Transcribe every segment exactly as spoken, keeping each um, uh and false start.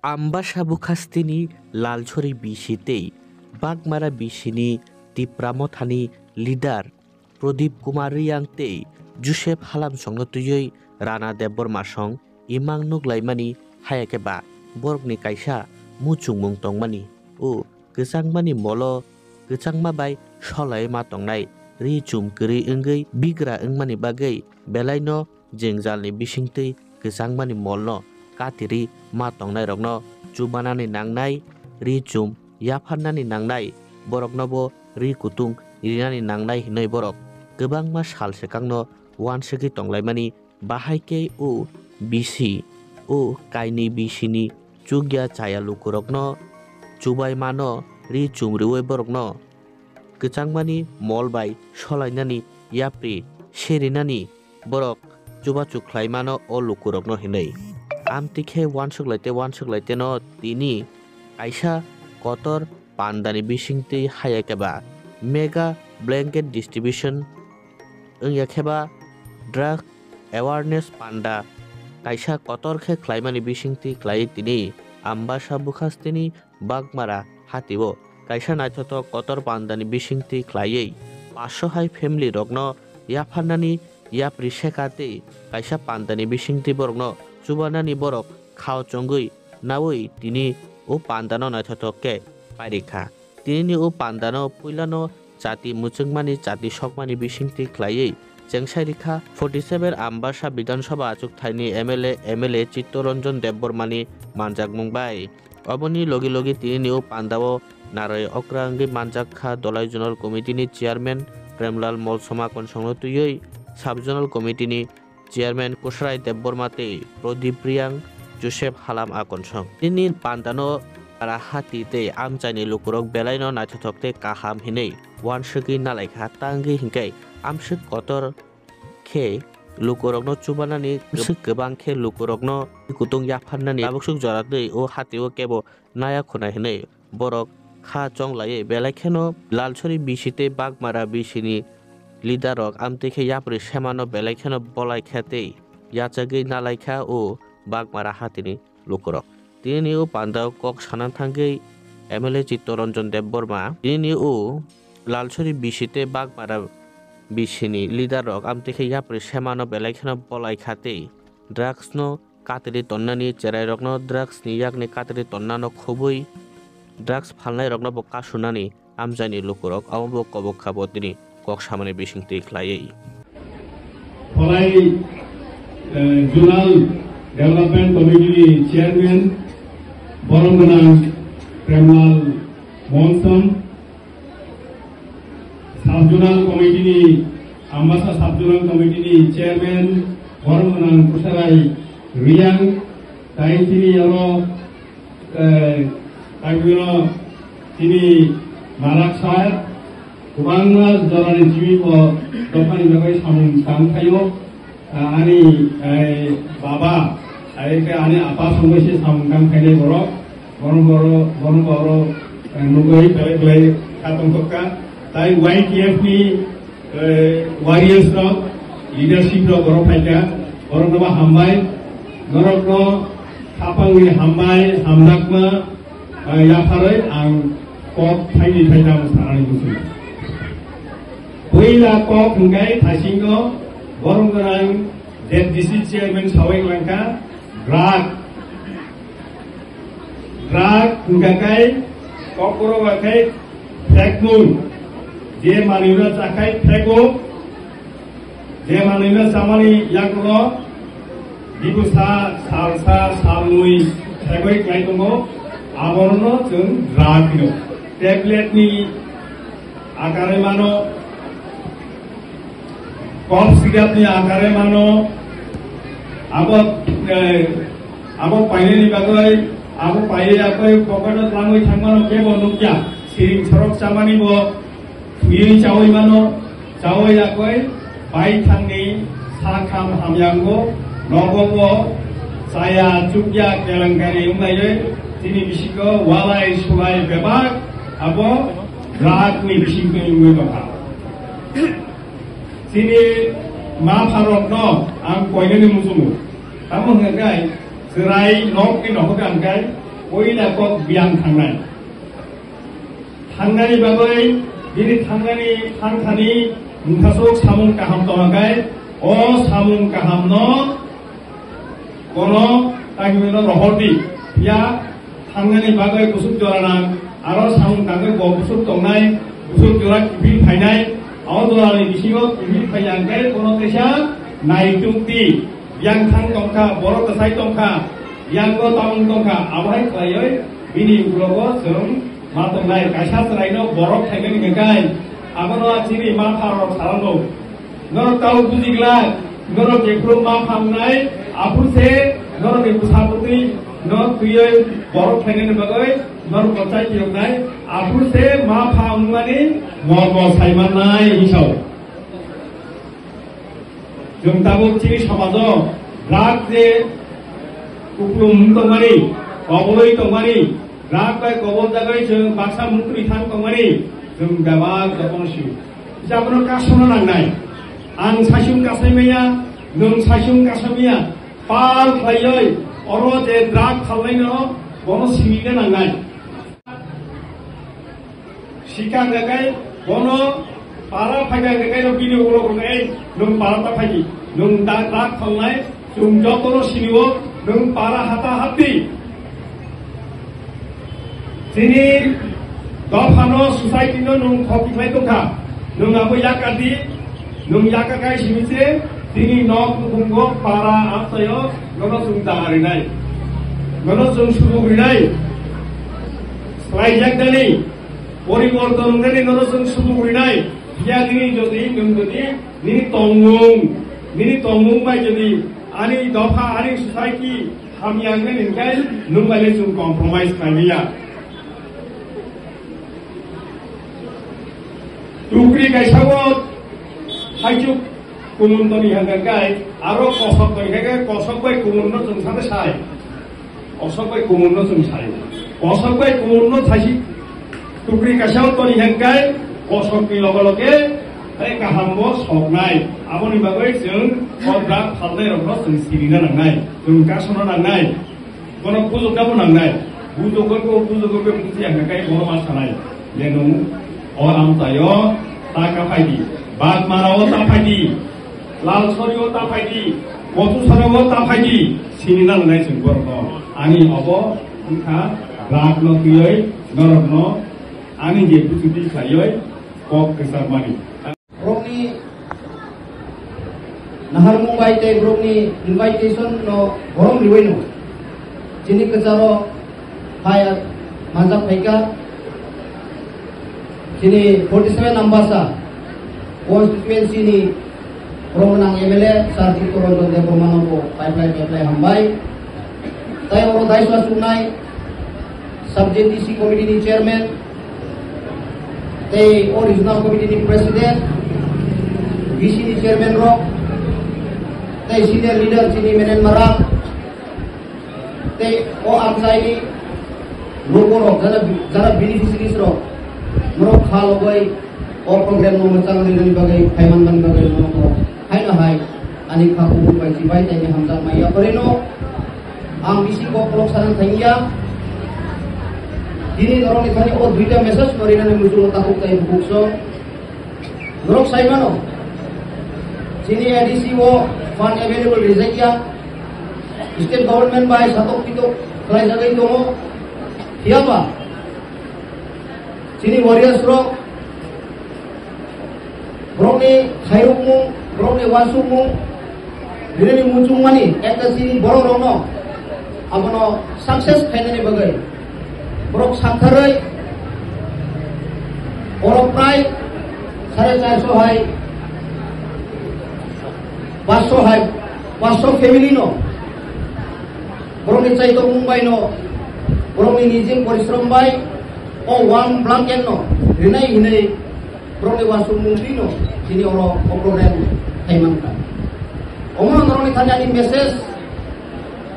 Ambasa Bukhastini Lalchori bisi tei Bagmara bisini Tipra Mothani leader Pradip Kumar Riyang tei Joseph Halamsongno twiwi Rana Debbarma song imang nuglaimani, haya khe ba borokni kaisa muchungmung tongmani. O kwchangmani molo kwchangma bai solai ma tongnai, ri chum kwrwi wngwi bigra wngmani bagwi belaino jengjalni bisingtwi kwchangmani molno katirwi ma tongnairokno chubanani nangnai, ri chum yapharnani nangnai, boroknobo ri kutung rinani nangnai hinwi borok kwbangma sal swkangno uansugwi tonglaimani. Bahai khe o bisi, o kainwi bisini chukya chaya lukurokno chubai mano, ri chum rwui borokno kwchangmani mol bai solainani yapri serinani borok chubachu khlai mano o lukurokno hinwi. Amtwi khe uansuk lai tei uansuk lai teno tini kaisa kotor pandani bisingtwi haya khe ba mega blanket distribution wngya khe ba drug awareness panda kaisa kotor khe khlaimani bisingtwi khlaiwi tini Ambasa Bukhastini Bagmara hatio kaisa naithothok kotor pandani bisingtwi khlaiwi paanch sho hai family rokno yapharnani yapri seka tei kaisa pandani bisingtwi borokno chubanani borok khao chongwi naui tini o pandano naithothok khe pairikha. Tinini o pandano puilano chati muchungmani, chati sokmani bisingtwi khlaiwi chengsai rikha. Forty seven Ambasa Bidhan Sabha achuk thaini M L A, M L A Chittoranjan Debbarmani manjakmung bai. Oboni logi logi tinini o pandao naroi okra wngwi manjak kha Dolai Zonal Committee ni Chairman Premlal Molsoma Konsongno twiwi Sub Zonal Committee ni Chairman Kusrai Debbarma tei Pradip Riyang, Joseph Halam Akonsong. Nini pandano para hati tei amchaini lukurok belaino naithothok tei kaham hinwi uansugwi nalaikha, tangwi hinkhe amswk kotor khe lukurokno chubanani, amswk kwbang khe lukurokno kutung yapharnani. Tabukswk jora twi o hatio kebo naya khuna hinwi borok kha chonglaiwi belai kheno Lalsori bisi tei Bagmara bisini leader rok amtwi khe yapri semano belai kheno bolai kha tei yachagwi nalai kha o Bagmara hatini lukurok. Tinini o pandao kok sana thangwi M L A Chittoranjan Debbarma tinini o Lalsori bisi tei Bagmara bisini leader rok amtwi khe yapri semano belai kheno bolai kha tei drugs no katirwi tonnani, cherairokno drugs ni yakni katirwi tonnano khobwi drugs phalnairokno bo kasunani amchaini lukurok abo bo kobok kha bo tini kok samani bisingtwi khlaiwi. Phalai, eh, Zonal Development Committee ni Chairman borom gwnang Premlal Monson, Sub Zonal Committee ni, Ambasa Sub Zonal Committee ni Chairman borom gwnang Kusarai Riyang, tai tini oro, eh, tai bino tini malak sar, kwbangma jorani simi bo dophani bagwi samung tang phaio. Ah, ani, eh, baba, ai khe ani apa songwi se samung tang khainai borok. Bono boro, bono boro, eh, nugwi belai belai kha tongthok kha. Tai Y T F ni, eh, warriors rok, leadership rok borok phai kha. Borok no bo hambai. Norok no khapang ni hambai, hamjakma, eh, yapharwi ang kok thaini thaitham sanani muchung. Puila kok hwnkhe thaisingo borom gwnang Z D C chairman sawi langkha, drug, drug hwnkha khe kokborok ba khe phekmung, je manwino chakhai phego, je manwino chamani yakulo dibusa, salsa, salnwi phegwi klai tongo, abono chwng drug hino. Tablet ni akare mano, cough syrup ni akare mano, abo, eh, abo painani bagwi, abo paiwi yakwi pocket o twlangwi thangmano kebo nukya. Siring sorok chamani bo thwiwi chawi mano, chawi yakwi baithangni sakham hamyango nogo bo chaya chukya kelenkari wnglaiwi chini bisingo walai sulai bebak abo drug ni bisingtwi wngwi tongkha. Chini ma pharokno ang koinani muchungo. Tamo hwnkha khe chwrai nokni nokhorkha hwnkhe Poila kok biyang thangnai. Thangnani bagwi bini thangnani thangthani mungthasuk samung kaham tongnakhai, o samung kahamno kono tagimano rohordi. Ya thangnani bagwi busuk jora nang, aro samung tangwi bo busuk tongnai, busuk jora kiphil phainai, o jorani bisingo kiphil phaiya hwnkhe kono teisa naitukdi. Yang thang tongkha, borok kwchai tongkha, yang bo tamung tongkha, abo hai khlaiwi bini uklogo chwng ma tongnai. Kaisa chwraino borok khlaimani hwnkhe abono chini ma pharok salango. Norok tau buji glak, norok jephuru ma pha wngnai, aphuru se norokni bwsa bwtwi no twiwi borok khlainani bagwi norok kwchai phiyoknai, aphuru se ma pha wngmani mormo sai mannai hinwi sao. Chwng tabuk chini somajo drug je kupulung wng tongmani, kobolwi tongmani, drug bai kobol jagwi chwng baksa mukri thang tongmani, chwng bebak jotono sio. Kisa abono kasongna nangnai. Ang saichung kasai maya, nwng saichung kasai maya, pal khlaiwi oro je drug phalnaino bono sinina nangnai. Sikang gakai bono para phaikha gakai no bini ulo gakai nwng para ta phaidi, nwng da drug phalnai, chwng jotono sinio nwng para hata hapdi. Chini dophano, society no nwng khok khlai tongkha, nwng abo yakardi, nwng yakakai simi se, tini nok nukhungo para amchaio nono chwng da rinai, nono chwng subuk rinai, khlaijak dani, poriborton wngnani nono chwng subuk rinai, phiya nini jodi, nwng jodi, nini tongmung, nini tongmung bai jodi ani dopha, ani society hamya wngnani hwnkhe nwng bai le chwng compromise khlaimaya. Tukri kaisa o haichuk kumun toni hangka kai, aro kosok toni hangka kosok bai kumun no chwng sade sai. Kosok bai kumun no chwng sai. Kosok bai kumun no thaisi tukri kaisa o toni hangkai, kosok ni loge loge tei kaham bo soknai. Aboni bagwi chwng o drug phalnai rok no chwng sirina nangnai, chwng kasona nangnai. Bono bujokna bo nangnai. Bujokgwi bo, bujokgwi bo buji ang kai bono ma sanai. Je nwng o amchaio ta kaphai di. Bagmara o ta phai di. Lalsori o ta phai di. Kochusara o ta phai di. Sini nangnai chwng borokno. Ani obo wngkha drug no twiwi norokno ani je buchudi khlaiwi kok kwchar mani. Borokni naharmung bai tei borokni invitation no borom riwi no chini kwcharo phai manjak phaikha. Chini forty seven Ambasa constituency ni borok nang M L A Sir Chittaranjan Debbarma no bo paiplai paiplai hambai. Tei oro daisa chuknai Sub J T C committee ni chairman, tei o regional committee ni president, V C ni chairman rok, tei senior leader chini Menen Maram, tei o amchaini logo rok, jara, jara beneficiaries rok, norok kha logoi o program no mwchang rinani bagwi, phaiman mani bagwi norok haino hai ani kha kubui bai chibai tei hamjak maya. Oino ang bisi kok kolok sana thangya. Dini norokni thani o duita message no rinani muchungo takhuk tei bukhuk song. Norok sai mano, chini A D C o fund available rijak ya, state government bai satok pitok khlaijagwi tongo. Phiyaba chini warriors rok, borokni khairokmung, borokni uansukmung, rinani muchungmani ekta chini borok rokno abono success khainani bagwi borok saktharwi oro prai sare charso hai, paanch sho hai, paanch sho family no borokni chaitokmung bai no, borokni nijing porishrom bai o warm blanket no rinai hinwi borokni uansukmung twi no chini oro o program khai mankha. Omono norokni thani ani message,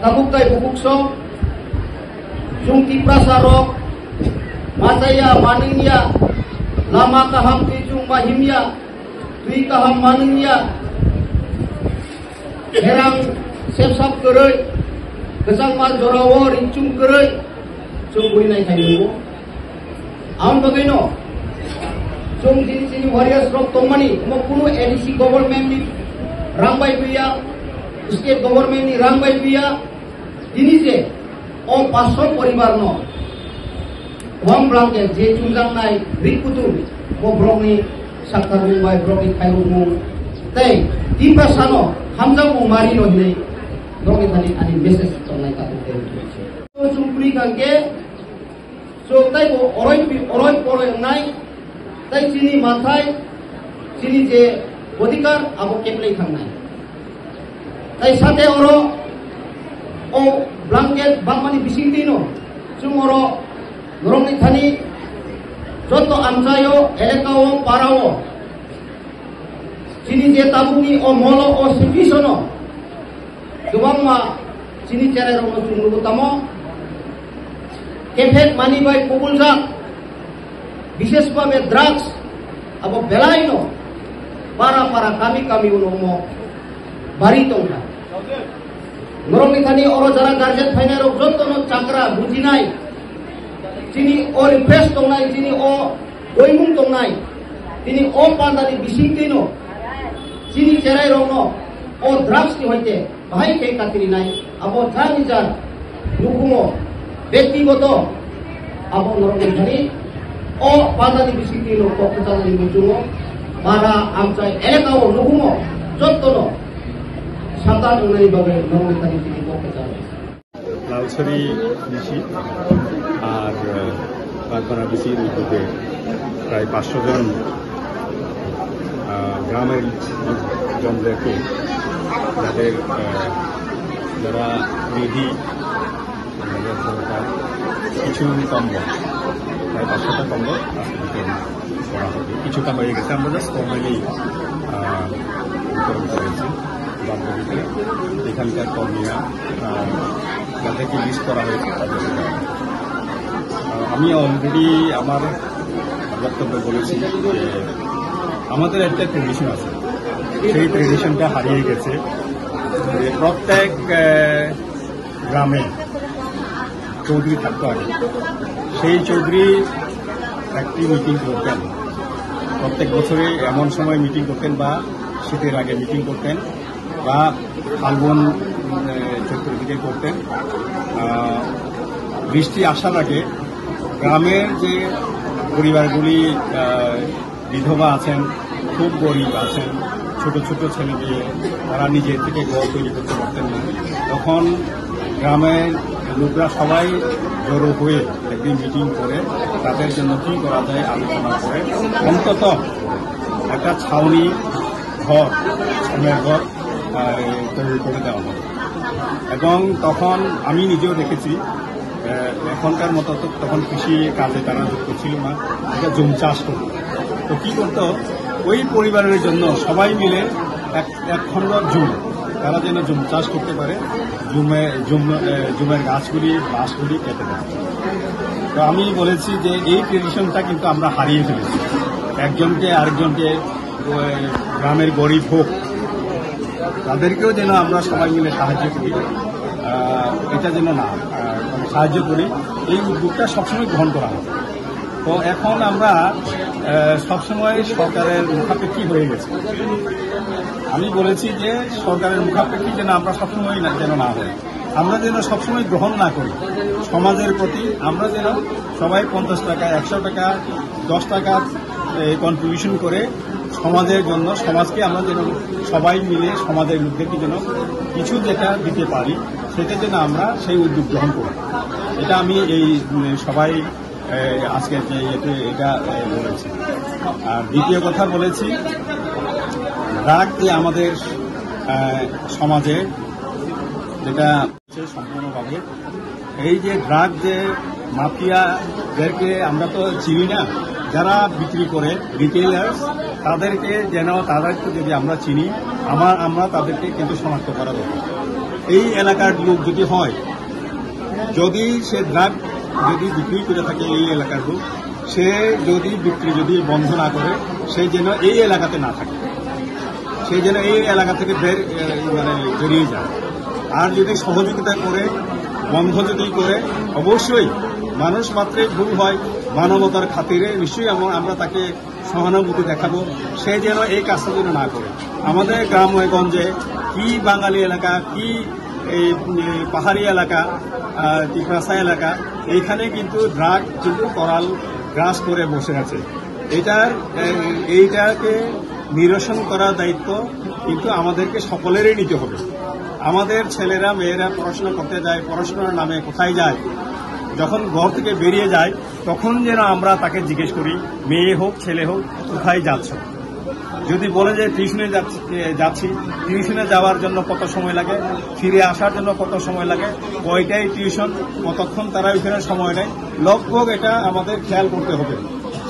tabuk tai bukuk song, chwng Tiprasa rok machaya, manwngya, lama kaham twi chwng ma himya, twi kaham manwngya, herang sepsap kwrwi, kwchangma jorao ringchum kwrwi, Chwng bui nai khai nungo. Ang bagwi no. Chwng chini chini warriors rok tongmani, omo kunu A D C government ni rang bai buya, state government ni rang bai buya. Tini je o paanch sho poribar no, warm blanket je chumjaknai rik kutung, bo borokni sakharmung bai borokni khairokmung tei Tiprasano hamjakmung mari no hinwi borokni thani ani message tongnai katok tei. Chwng kwrwi kha hwnkhe, chwng taibo oroi pi-, oroi poroi wngnai, tei chini mathai, chini je odhikar abo keplai thangnai. Tai sate oro o blanket bangmani bisingtwi no chwng oro norokni thani joto amchaio, elekao, parao chini je tabukni o molo o situation-o kwbangma chini cherai rokno chwng nugo tamo. Kephek mani bai kubuljak, bishesh bhabe drugs, abo belai no para para kami kami uno omo bari tongkha. Norokni thani oro jara guardian phainai rok joto no chakra bujinai, chini o repress tongnai, chini o koimung tongnai, chini o pandani bisingtwi no chini cherai rok no o drugs ni hoite bahai khe katirinai, abo jani jan nukumo, bektigoto abo norokni thani o pandani bisingtwi no kok kwchalni muchungo, para amchai elekao nukumo, jottono sabdan wngnani bagwi norokni thani tini kok kwchalo. Lalchhari DC আর, আহ, বাগমারা ডিসির উদ্যোগে প্রায় পাঁচশো জন, আহ, গ্রামের লোকজনদেরকে যাদের, আহ, যারা নিধি, যাদের দরকার কিছু কম্বল, প্রায় পাঁচশোটা কম্বল আজকে বিতরণ করা হবে। কিছুটা হয়ে গেছে, আমরা just ফর্মালি, আহ, বিতরণ করেছি। বাধ্যতামূলক এখানকার কর্মীরা, আহ, যাদেরকে লিস্ট করা হয়েছে তাদের, আহ, আমি অলরেডি আমার বক্তব্যে বলেছি যে আমাদের একটা ট্রেডিশন আছে, সেই ট্রেডিশনটা হারিয়ে গেছে। যে প্রত্যেক, আহ, গ্রামে চৌধুরী থাকতো আগে, সেই চৌধুরী একটি মিটিং করতেন, প্রত্যেক বছরে এমন সময় মিটিং করতেন বা শীতের আগে মিটিং করতেন বা ফাল্গুন, আহ, চৈত্র দিকে করতেন। আহ, বৃষ্টি আসার আগে গ্রামের যে পরিবারগুলি, আহ, বিধবা আছেন, খুব গরিব আছেন, ছোট ছোট ছেলে মেয়ে, তারা নিজে থেকে ঘর তৈরি করতে পারতেন না, তখন গ্রামের লোকরা সবাই জড়ো হয়ে একদিন মিটিং করে তাদের জন্য কি করা যায় আলোচনা করে অন্তত একটা ছাউনি ঘর, ছাউনির ঘর, আহ, তৈরি করে দেওয়া হয়। এবং তখন আমি নিজেও দেখেছি, আহ, এখনকার মতো তো তখন কৃষি কাজে তারা যুক্ত ছিল না, এটা জুম চাষ করতো। তো কি করতো, ওই পরিবারের জন্য সবাই মিলে এক, এক খণ্ড জুম, তারা যেন জুম চাষ করতে পারে, জুমে, জুম, আহ, জুমের গাছগুলি, বাঁশগুলি কেটে দেয়। তো আমি বলেছি যে এই ট্রেডিশনটা কিন্তু আমরা হারিয়ে ফেলেছি, একজনকে আরেকজনকে, ওই, গ্রামের গরিব হোক, তাদেরকেও যেন আমরা সবাই মিলে সাহায্য করি, আহ, এটা যেন না, আহ, মানে সাহায্য করি, এই উদ্যোগটা সবসময় গ্রহণ করা হয়। তো এখন আমরা, আহ, সবসময় সরকারের মুখাপেক্ষী হয়ে গেছি। আমি বলেছি যে সরকারের মুখাপেক্ষী যেন আমরা সবসময় না, যেন না হই, আমরা যেন সবসময় গ্রহণ না করি। সমাজের প্রতি আমরা যেন সবাই পঞ্চাশ টাকা, একশো টাকা, দশ টাকা, এ, কন্ট্রিবিউশন করে সমাজের জন্য, সমাজকে আমরা যেন সবাই মিলে সমাজের লোকদেরকে যেন কিছু যেটা দিতে পারি, সেটা যেন আমরা সেই উদ্যোগ গ্রহণ করি। এটা আমি এই, উম, সবাই, এ, আজকে যে ইয়েতে এটা, এ, বলেছি। আর দ্বিতীয় কথা বলেছি, ড্রাগ যে আমাদের, এ, সমাজে যেটা হচ্ছে সম্পূর্ণভাবে এই যে ড্রাগ যে মাফিয়াদেরকে আমরা তো চিনি না, যারা বিক্রি করে, রিটেইলার্স, তাদেরকে যেন, তাদেরকে যদি আমরা চিনি, আমার, আমরা তাদেরকে কিন্তু শনাক্ত করা দরকার। এই এলাকার লোক যদি হয়, যদি সে ড্রাগ যদি বিক্রি করে থাকে এই এলাকার লোক, সে যদি বিক্রি যদি বন্ধ না করে, সে যেন এই এলাকাতে না থাকে, সে যেন এই এলাকা থেকে বের, এ, মানে বেরিয়ে যায়। আর যদি সহযোগিতা করে, বন্ধ যদি করে, অবশ্যই মানুষ মাত্রই ভুল হয়, মানবতার খাতিরে নিশ্চয়ই আমরা, আমরা তাকে সহানুভূতি দেখাবো, সে যেন এই কাজটা যেন না করে। আমাদের গ্রামে গঞ্জে কি বাঙালি এলাকা, কি এই, এই পাহাড়ি এলাকা, আহ, তিপ্রাসা এলাকা, এইখানে কিন্তু ড্রাগ কিন্তু করাল গ্রাস করে বসে আছে। এটার, এ, এইটাকে নিরসন করার দায়িত্ব কিন্তু আমাদেরকে সকলেরই নিতে হবে। আমাদের ছেলেরা মেয়েরা পড়াশোনা করতে যায়, পড়াশোনার নামে কোথায় যায়, যখন ঘর থেকে বেরিয়ে যায়, তখন যেন আমরা তাকে জিজ্ঞেস করি, মেয়ে হোক ছেলে হোক, কোথায় যাচ্ছ? যদি বলে যে টিউশনে যাচ্ছি, এ, যাচ্ছি, টিউশনে যাওয়ার জন্য কত সময় লাগে, ফিরে আসার জন্য কত সময় লাগে, কয়টায় টিউশন, কতক্ষণ তারা ওইখানে সময় নেয়, লগভগ এটা আমাদের খেয়াল করতে হবে।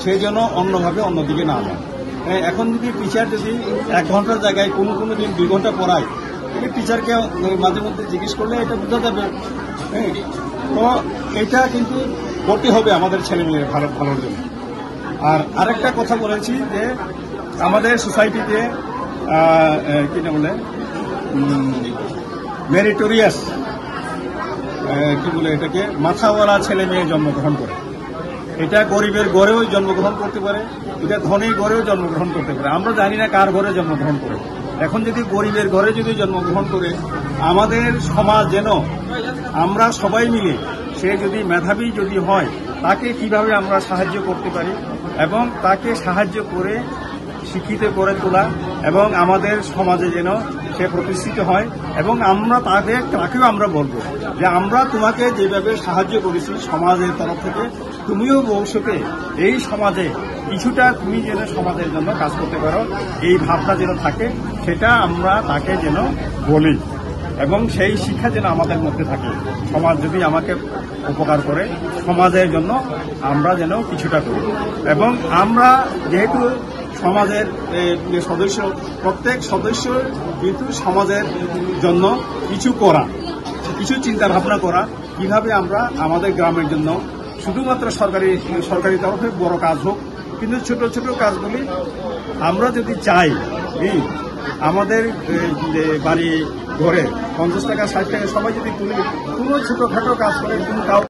সে যেন অন্যভাবে অন্যদিকে না যায়। এ, এখন যদি টিচার যদি এক ঘন্টার জায়গায় কোনো কোনো দিন দুই ঘন্টা পড়ায়, এই টিচারকে মাঝে মধ্যে জিজ্ঞেস করলে এটা বোঝা যাবে। হ্যাঁ, তো এটা কিন্তু করতে হবে আমাদের ছেলে মেয়ের ভালো, ভালোর জন্য। আর আরেকটা কথা বলেছি যে আমাদের সোসাইটিতে, আহ, আহ, কি না বলে, মেরিটোরিয়াস, কি বলে এটাকে, মাথাওয়ালা ছেলে মেয়ে জন্মগ্রহণ করে। এটা গরিবের ঘরেও জন্মগ্রহণ করতে পারে, এটা ধনী ঘরেও জন্মগ্রহণ করতে পারে। আমরা জানি না কার ঘরে জন্মগ্রহণ করে। এখন যদি গরিবের ঘরে যদি জন্মগ্রহণ করে, আমাদের সমাজ যেন আমরা সবাই মিলে, সে যদি মেধাবী যদি হয়, তাকে কিভাবে আমরা সাহায্য করতে পারি এবং তাকে সাহায্য করে শিক্ষিত করে তোলা এবং আমাদের সমাজে যেন সে প্রতিষ্ঠিত হয় এবং আমরা তাকে, তাকেও আমরা বলবো যে আমরা তোমাকে যেভাবে সাহায্য করেছি সমাজের তরফ থেকে, তুমিও ভবিষ্যতে এই সমাজে কিছুটা তুমি যেন সমাজের জন্য কাজ করতে পারো, এই ভাবনা যেন থাকে, সেটা আমরা তাকে যেন বলি এবং সেই শিক্ষা যেন আমাদের মধ্যে থাকে। সমাজ যদি আমাকে উপকার করে, সমাজের জন্য আমরা যেন কিছুটা করি। এবং আমরা যেহেতু সমাজের, এ, যে সদস্য, প্রত্যেক সদস্য কিন্তু সমাজের জন্য কিছু করা, কিছু চিন্তা ভাবনা করা, কিভাবে আমরা আমাদের গ্রামের জন্য শুধুমাত্র সরকারি, সরকারি তরফে বড় কাজ হোক, কিন্তু ছোট ছোট কাজগুলি আমরা যদি চাই, এই আমাদের, এ, যে বাড়ি ঘরে পঞ্চাশ টাকা, ষাট টাকা সবাই যদি তুলি, কোনো ছোটখাটো কাজ করে, কোনো কাউ